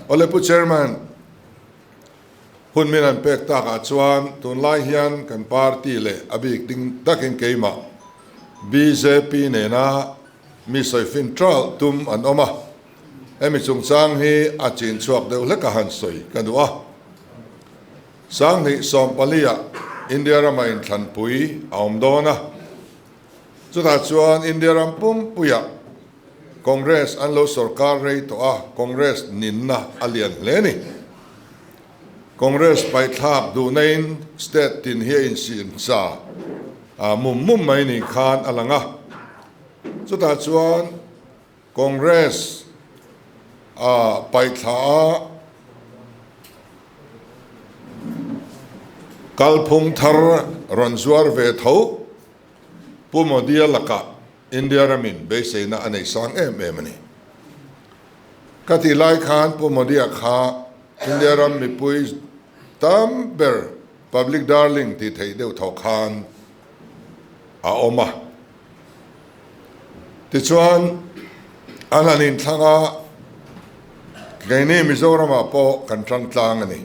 Awle Pu Chairman, hun min han pek takah chuan tunlai hian kan party leh a bik ding takin keimah bjp nena mi sawifin ṭalh tum an awm a, hemi chungchang hi a chin chhuak deuh hlek a han sawi ka duh a. 2014 ah India rama inthlanpui a awm dawn a, chutah chuan India ram pumpuiah Congress an lo sorkar rei tawh a, Congress ninna a lian hle a ni. Congress paihthlak duhnain state tin hi a insinsa mum mum mai ni khan a lang a. Chutah chuan Congress a paihthla a kalphung thar rawn zuar ve tho Pu Modi-a lakah India ramin beiseina a nei sang em em a ni. Ka tih lai khan Pu Modi-a kha India ram mipui tam ber public darling tih theih deuh thawh khan a awm a. Tichuan, an han inthlang a, keini Mizoramah pawh kan tang tlang a ni.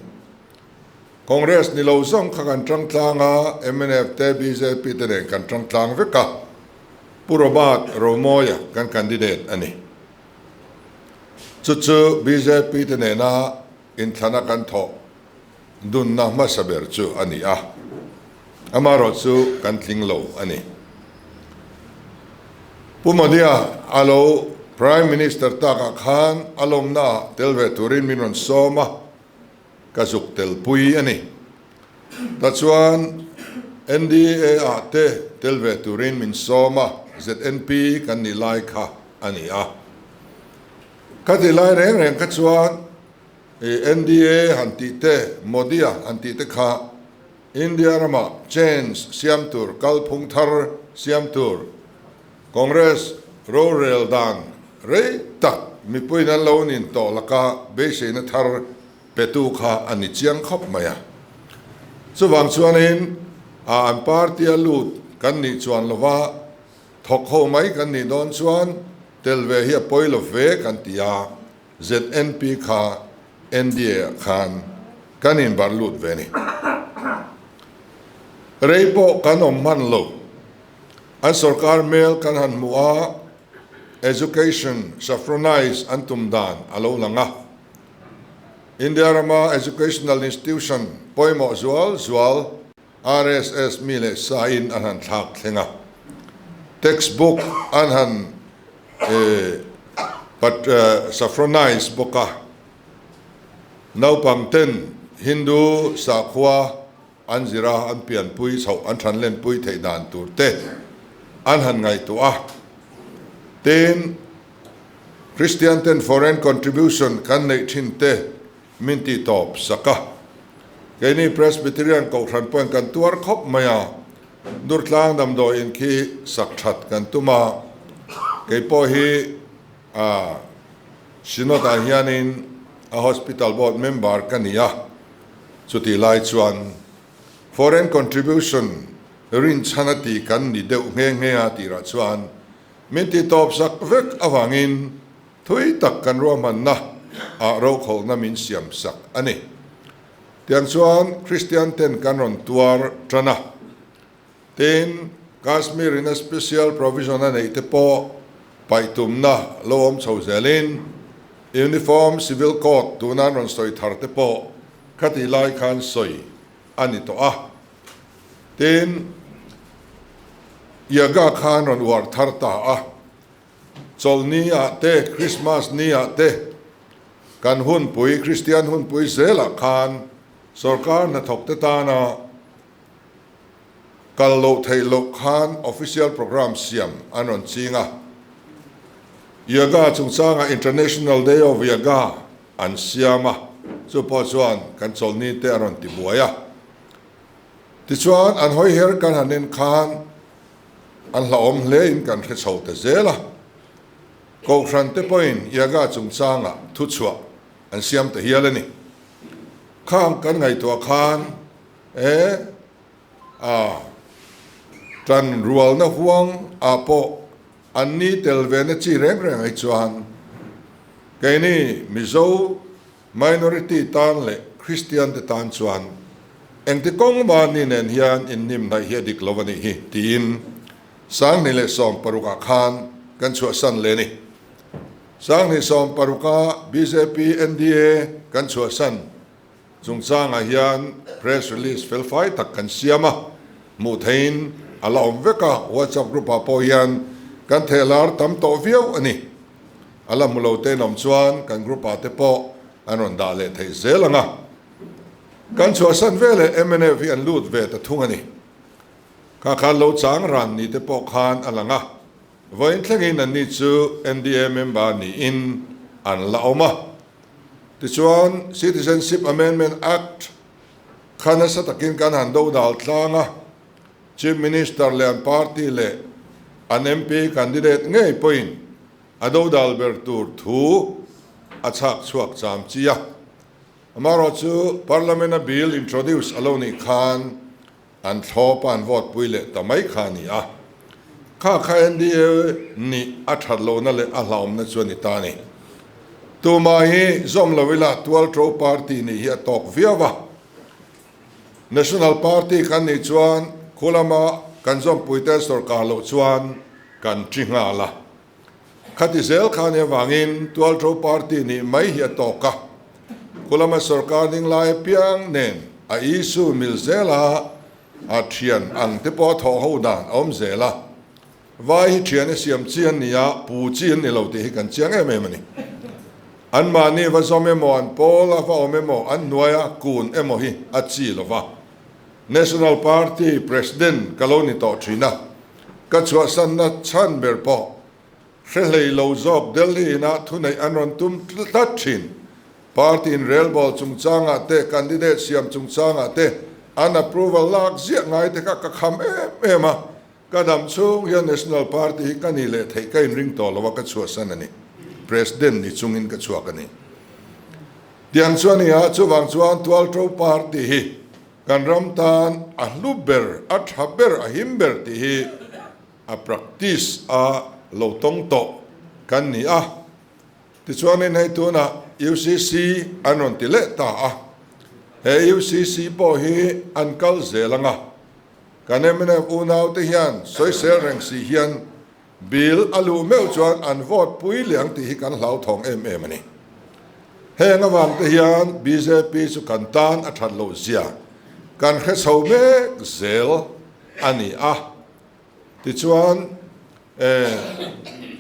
Congress ni lo zawng kha kan tang tlang a, mnf te, bjp te nen kan tang tlang vek a, Pu Robert Romawia kan candidate a ni. Chu chu bjp te nena inthlana kan thawh dunna hmasa ber chu a ni a, amaherawh chu kan tling lo a ni. Pu Modi-a a lo Prime Minister takah khan a lawmnaah tel ve turin min rawn sawm a, ka zuk telpui a ni. Tachuan NDA-ah te tel ve turin min sawm a, ZNP kan nih lai kha a ni a. Ka ti lai reng reng kha chuan NDA han tih te, Modi-a han tih te kha India ramah change siam tur, kalphung thar siam tur, Congress rorel dan rei tak mipuiin an lo nin tawh laka beiseina thar petu kha a ni chiang khawp mai a. Chuvang chuanin a an party-a lut kan nih chuan lova thawk ho mai kan nih dawn chuan tel ve hi a pawi lo ve kan ti a, ZNP kha NDA-ah khan kan inbarh lut ve a ni. Rei pawh kan awm hman lo. An sorkar hmel kan han hmuh a, education saffronize an tum dan a lo lang a. India rama educational institution pawimawh zual zual RSS mi leh sain an han thlak thleng a. Textbook an han saffronize bawk a. Naupang ten Hindu sakhua An zir a, an pianpui chhoh, an thanlenpui theih dan tur te an han ngaihtuah a. Tin, Kristian ten foreign contribution kan neih thin te min ti tawp sak a. Keini Presbyterian Kohhran pawhin kan tuar khawp mai a, Durtlang damdawiin khi sak that kan tum a, kei pawh hi a Synod ah hianin a Hospital Board member ka ni a. Chutih lai chuan foreign contribution rinchhan a tih kan ni deuh nghe nghe a tirah chuan min ti tawp sak vek avangin thui tak kan ruahmanna ah rokhawlhna min siam sak a ni. Tiang chuan Kristian ten kan rawn tuar tan a. Tin, Kashmir in a special provision a neih te pawh paih tumna lo awm chho zelin Uniform Civil Code tuna an rawn sawi thar te pawh khatih lai khan sawi a ni tawh a. Tin, Yaga khan rawn uar thar ta a. Chawlhni ah te, Christmas ni ah te, kan hunpui, Kristian hunpui zelah khan sorkar hnathawk te tana Kal loh theih loh khan official programme siam an rawn ching a. Yoga chungchangah International Day of Yoga an siam a, chu pawh chuan kan chawlhni te a rawn ti buai a. Tichuan an hawi her kan han en khan an hlauhawm hlein kan hre chho ta zel a. Kohhran te pawhin Yoga chungchangah thuchhuah an siam ta hial a ni. Khang kan ngaihtuah khan E a, tan rualna huang ah pawh an ni tel ve na chi reng reng ai chuan keini Mizo Minority tan leh Kristian te tan chuan engti kawng mahni nen hian innimhnaih hi a dik lo a nih hi tiin 2016 ah khan kan chhuahsan leh a ni. 2016 a bjp NDA kan chhuahsan chungchangah hian press release felfai tak kan siam a, hmuh theihin a la awm vek a, WhatsApp group ah pawh hian kan thehlar tam tawh viau a ni. A la hmu lo te in awm chuan kan group ah te pawh an rawn dah leh theih zel ang a. Kan chhuahsan veleh mnf hi an lut ve ta thung a ni. Kha khan lo chang ran ni te pawh khan a lang a. Vawiin thlengin anni chu NDA member niin an la awm a. Tichuan Citizenship Amendment Act kha nasa takin kan han do dal tlang a. Chief Minister leh an party leh an MP candidate ngei pawhin a dodal ber tur thu a chhak chhuak cham chi a. Amaherawhchu Parliament a bill introduce a lo nih khan an thlawp a an vote pui leh ta mai kha a ni a. Kha kha NDA nih a that lohna leh a hlauhawmna chu a ni ta a ni. Tumah hi zawm lo ila tualṭo party nih hi a tawk viau a. National Party kan nih chuan khu lama kan zawmpuite sawrkar loh chuan kan ṭi nghal a. Khati zel kha nia vangin Tualṭo Party nih mai hi a tawk a. Khu lama sawrkar ding lai apiang nen a issue mil zela a ṭhian ang te pawh a thawh ho dan a awm zel a. Vai hi ṭhian i siam chi an ni a, pu chi an ni lo tih hi kan chiang em em a ni. Anmahni va zawm emaw, an pawl a va awm emaw, an hnuaia kun emaw hi a chi lo va. National Party President ka lo ni tawh ṭhin a, ka chhuahsanna chhan ber pawh hre hlei lo zawk Delhi inah thuneih an rawn tum tlat ṭhin. Party inrelbawl chungchangah te, candidate siam chungchangah te an approval lak ziah ngai te kha ka kham em em a. Ka dam chhung hian National Party hi ka ni leh theih ka inring tawh lo a, ka chhuahsan a ni. President ni chungin ka chhuak a ni. Tiang chu a ni a, chuvang chuan Tualṭo Party hi kan ram tan a hlu ber, a ṭha ber, a him ber tih hi a practice a lo tawng tawh kan ni a. Tichuanin hei tunah UCC an rawn ti leh ta a, he UCC pawh hi an kal zel ang a. Kan mnf unaute hian sawisel reng si hian bill a luh meuh chuan an vote pui leh ang tih hi kan hlauthawng em em a ni. Heng avang te hian bjp chu kan tan a that loh zia kan hre chho mek zel a ni a. Tichuan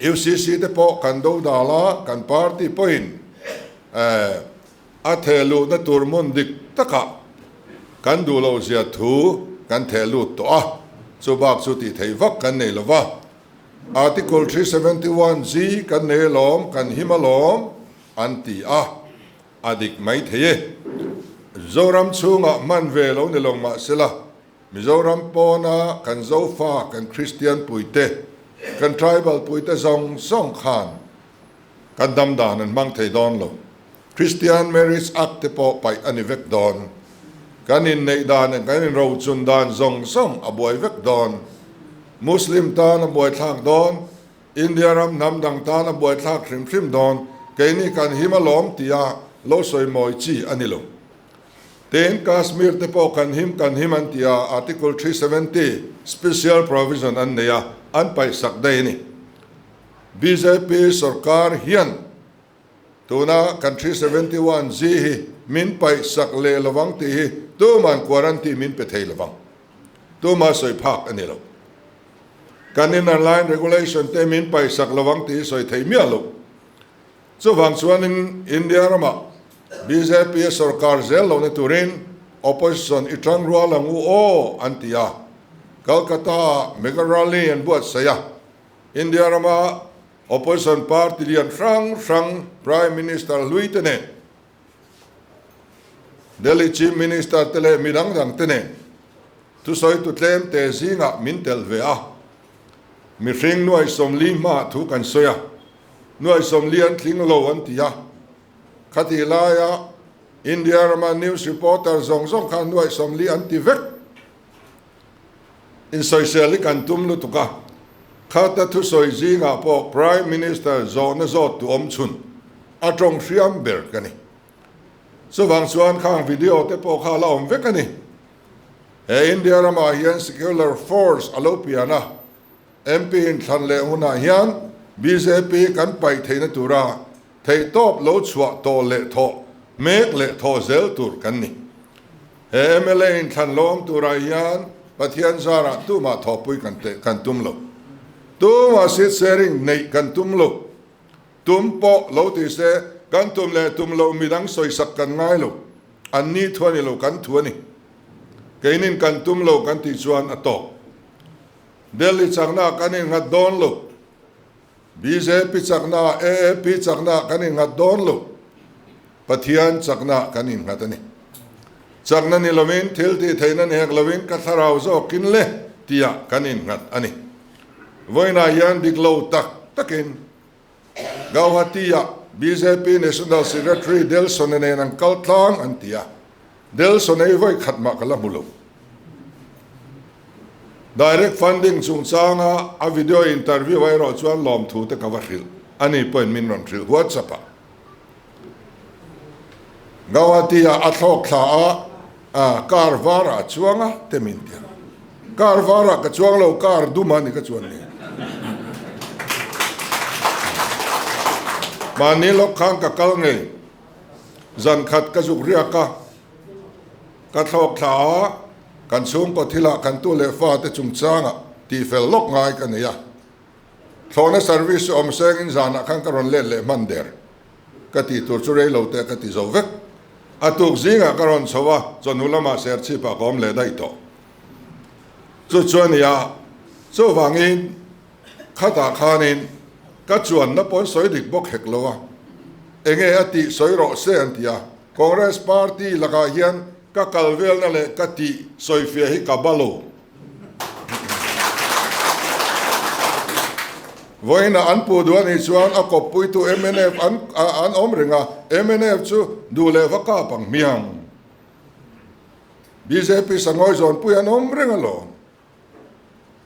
UCC te pawh kan do dal a, kan party pawhin A theh luhna tur hmun dik takah kan duh loh zia thu kan theh lut tawh a, chu bak chu tih theih vak kan nei lo va. Article 371 G kan nei alawm, kan him alawm an ti a, a dik mai thei e. Zoram chhungah hman ve lo ni lo mahsela, Mizoram pawna kan Zofa, kan Kristian puite, kan tribal puite zawng zawng khan Kan dam dan an hmang thei dawn lo. Christian Marriage Act te pawh paih a ni vek dawn. Kan inneih dan leh kan inrochun dan zawng zawng a buai vek dawn. Muslim tan a buaithlak dawn, India ram hnam dang tan a buaithlak hrim hrim dawn, keini kan him alawm tia lo sawi mawi chi a ni lo. Tin, Kashmir te pawh kan him kan him an ti a, Article 370 special provision an nei a, an paihsak daih a ni. Bjp sorkar hian tuna kan 371 G hi min paihsak leh lovang tih hi tuman quarantine min pe thei lovang. Tuma sawi phak a ni lo. Kan inner line regulation te min paihsak lovang tih hi sawi thei miah lo. Chuvang chuanin India ramah bjp a sorkar zel lohna turin opposition i tang rual ang u aw an ti a. Calcutta ah mega rally an buatsaih a. India rama opposition party lian hrang hrang Prime Minister hlui te nen, Delhi Chief Minister te leh mi dang dang te nen thusawitu tlem te zingah min tel ve a. Mihring nuai 40 hmaah thu kan sawi a, nuai 40 an tling lo an ti a. Khatih laia India rama news reporter zawng zawng khan nuai 40 an ti vek. Insawisel hi kan tum lutuk a, khata thusawi zingah pawh Prime Minister zawhna zawt tu awm chhun a tawng hriam ber ka ni. Chuvang chuan khang video te pawh kha a la awm vek a ni. He India ramah hian secular force a lo pian a, MP inthlan leh hunah hian bjp kan paih theihna tura theihtawp lo chhuah tawh leh thawh mek leh thawh zel tur kan ni. He mla inthlan lo awm turah hian Pathian zarah tumah thawhpui kan kan tum lo. Tumah seat sharing neih kan tum lo. Tum pawh lo ti se kan tum leh tum lo midang sawisak kan ngai lo. An ni thu a ni lo, kan thu a ni. Keinin kan tum lo kan tih chuan a tawk. Delhi chakna kan innghat dawn lo. Bjp chakna, AAP chakna kan innghat dawn lo. Pathian chakna kan innghat a ni. Chakna ni lovin, thil tih theihna ni hek lovin ka thlarau zawkin le tihah kan innghat a ni. Vawiinah hian dik lo tak takin Gauhati-ah bjp National Secretary Delson-a nen an kal tlang an ti a. Delson-a hi vawi khat mah ka la hmu lo. Direct funding chungchanga a video interview ah erawh chuan lawmthu te ka va hrilh a ni pawhin min rawn hrilh WhatsApp ah. Gauhati ah a thlawk thla a, car var ah a chuang a te min ti a. Car var ah ka chuang lo, car dum ah ni ka chuan ni. Mahni lawk khan ka kal ngei, zan khat ka zuk riak a, ka thlawk thla a, Kan chhungkaw thilah kan tu leh fate chungchangah tihfel lawk ngai ka nei a. Thlawhna service chu awm sengin zanah khan ka rawn let leh hman der. Ka tih tur chu rei lo te ka ti zo vek. A tuk zingah ka rawn chho a, chawhnu lamah serchhipah ka awm leh daih tawh. Chu chu a ni a, chuvangin khatah khanin ka chuanna pawn sawi dik bawk hek lo a, enge a tih sawi rawh se an ti a. Congress party lakah hian Ka kal velna leh ka tih sawifiah hi ka ba lo. Vawiinah an puh duh a nih chuan a kawppuitu mnf an an awm reng a, mnf chu duh leh va kap ang hmiang. Bjp sangawi zawnpui an awm reng alawm.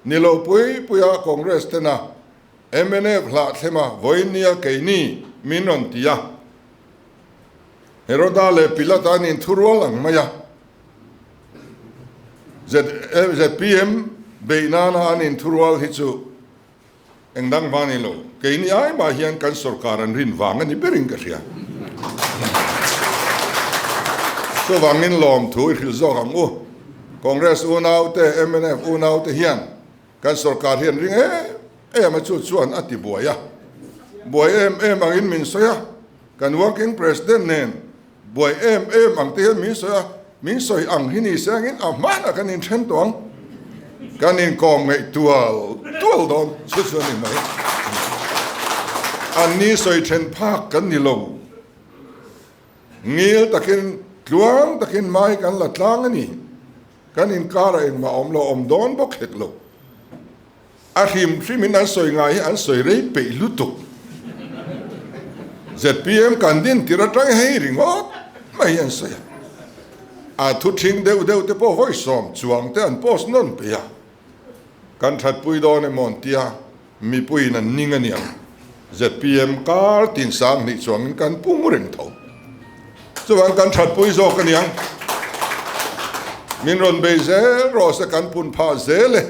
Ni lo pui puia Congress tena mnf hlahthlema vawiin nia keini min rawn ti a. Heroda leh Pilata an inthurual ang mai a, ZPM beih nana an inthurual hi chu eng dang va ni lo, keini ai mah hian kan sorkar an rin vang a ni berin ka hria. Chuvangin lawmthu i hrilh zawk ang u, Congress unaute, mnf unaute hian Kan sorkar hian ring em em a chu chuan a ti buai a, buai em em angin min sawi a, kan working president nen buai em em ang te hian min sawi a, min sawi ang hi ni se angin a hmanah kan inthen tawh ang, kan inkawm ngaih tual tual dawn chu chu a ni mai. An ni sawi then phak kan ni lo, ngil takin tluang takin mai kan la tlang a ni. Kan inkarah engmah awm lo, awm dawn bawk hek lo. A hrim hrimin an sawi ngai hi an sawi rei peih lutuk. Zpm kan din tir atang hei ringawt mai hi an sawi a. A thu thing deuh deuh te pawh vawi sawm chuang te an post nawn peih a. Kan thatpui dawn emaw an tia. Mipuiin an ning a niang. Zpm kar tin sang hnih chuangin kan pung reng tho. Chuvang kan thatpui zawk a niang. Min rawn bei zel rawh se kan pun phah zel e.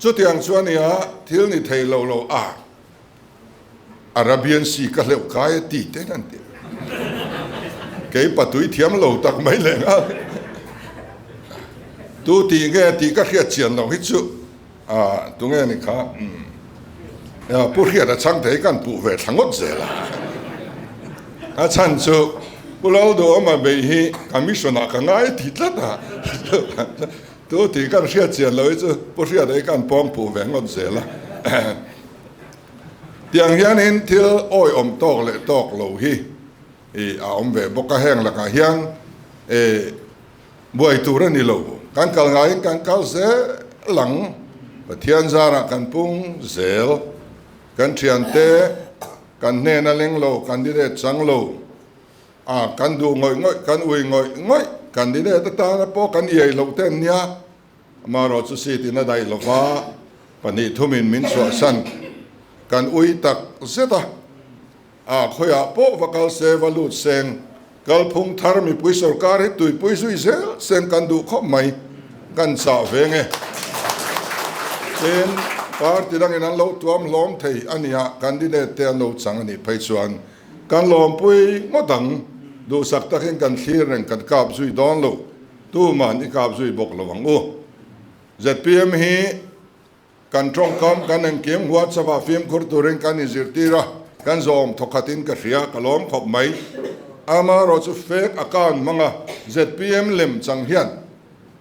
Chutiang chu a nia thil ni thei lo lo a. Arabian Sea ka hleuh kai a ti te an ti. Kei patui thiam lo tak mai leh nghal. Tu tih nge tih ka hriat chian lo hi chu a tunge ni kha Pu Hriata chhang thei kan puh ve thla ngawt zel a. A chhan chu Pu Lalduhawma bei hi commission ah ka ngai ti tlat a. Tu tih kan hriat chian lo hi chu Pu Hriata hi kan pawng puh ve ngawt zel a. Tiang hianin thil awiawm tawk leh tawk lo hi a awm ve bawk a, heng lakah hian buai tur a ni lo. Kan kal ngaiin kan kal zel ang, Pathian zarah kan pung zel, kan thiante kan hnena leng lo, candidate chang lo, a kan duh ngawih ngawih, kan ui ngawih ngawih, candidate atana pawh kan iai loh te an nia. Amaherawh chu seat in a daih lova, pahnih thumin min chhuahsan kan ui tak zet a, a khawiah pawh va kal se va lut seng. Kalphung thar mipui sorkar hi tuipui zui zel seng kan duh khawp mai, kan chah ve nge. Tin, party dangin an lo tuam hlawm thei a nia, candidate te an lo chang a nih phei chuan kan lawmpui ngawt ang. Duhsak takin kan thlir reng kan kap zui dawn lo, tuman i kap zui bawk lo ang u. Zpm hi. Kan tawngkam kan engkim WhatsApp ah fimkhur turin kan inzirtir a, kan zawm thawkhatin ka hria, ka lawm khawp mai. Amaherawh chu fake account hmanga zpm lem chang hian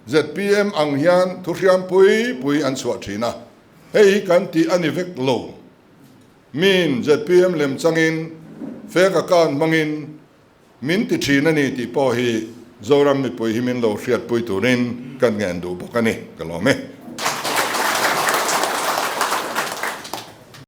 zpm ang hian thu hriam pui pui an chhuah thin a, hei hi kan tih a ni vek lo. Miin zpm lem changin fake account hmangin min ti thin a ni tih pawh hi Zoram mipui hi min lo hriatpui turin kan ngen duh bawk a ni, ka lawm e.